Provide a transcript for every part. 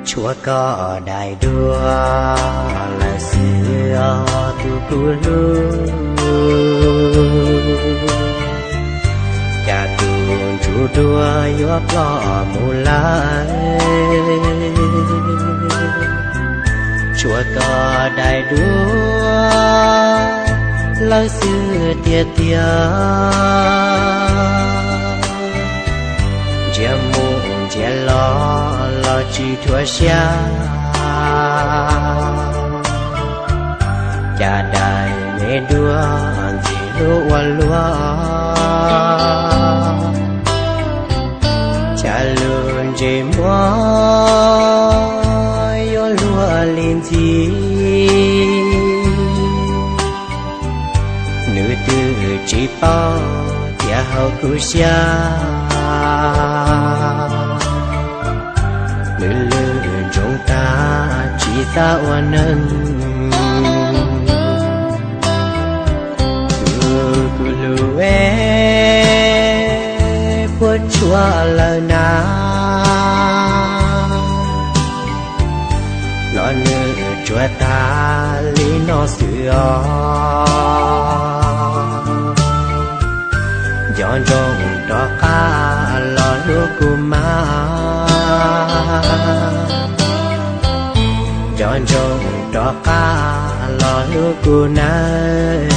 Tshuav koj daim duab lawm xwb os tus kuv hlub, cas tus ntsuj duab yuav ploj mus lawm. Tshuav koj daim duab lawm xwb tiag tiag, ntsia mus ntsia los los tsis dhuav siab. Cas daim me duab ntxim hlub ua luaj, cas lub ntsej muag yuav luag li ntxim. Nws twb tsis paub tias hauv kuv siab, nws lwj ntsoov tag tsis xav ua neeg. Tus kuv hlub es, puas tshuav lawm na, los nws tsuas tag li no xwb os. Nco ntsoov rov qab los hlub kuv mas, nco ntsoov rov qab los hlub kuv nawb.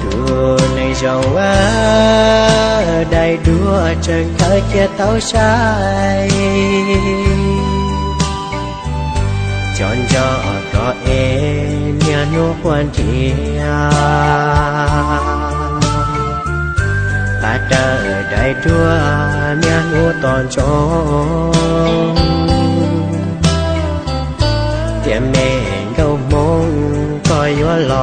Tus neeg zoo, daim duab tseem khawb cia tau sai, cov nco koj es niaj hnub quaj nrhiav, pab rawm daim duab niaj hnub tos ntsoov, tias me nkauj Hmoob koj yuav los.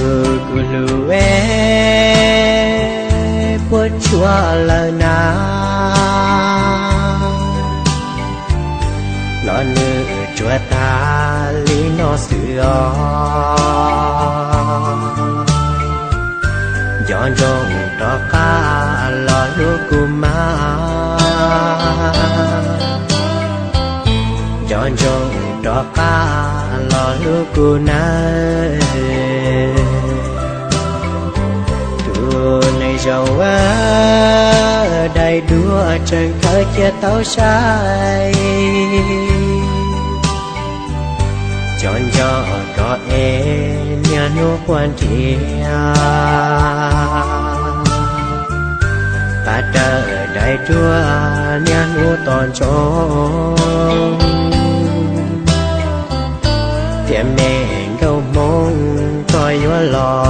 Tus kuv hlub es, puas tshuav lawm na, los nws tsuas tag li no xwb os. Nco ntsoov rov qab los hlub kuv mas, nco ntsoov rov qab los hlub kuv nawb. Tus neeg zoo, daim duab tseem khawb cia tau sai, cov nco koj es niaj hnub quaj nrhiav, pab rawm daim duab niaj hnub tos ntsoov, tias me nkauj Hmoob koj yuav los.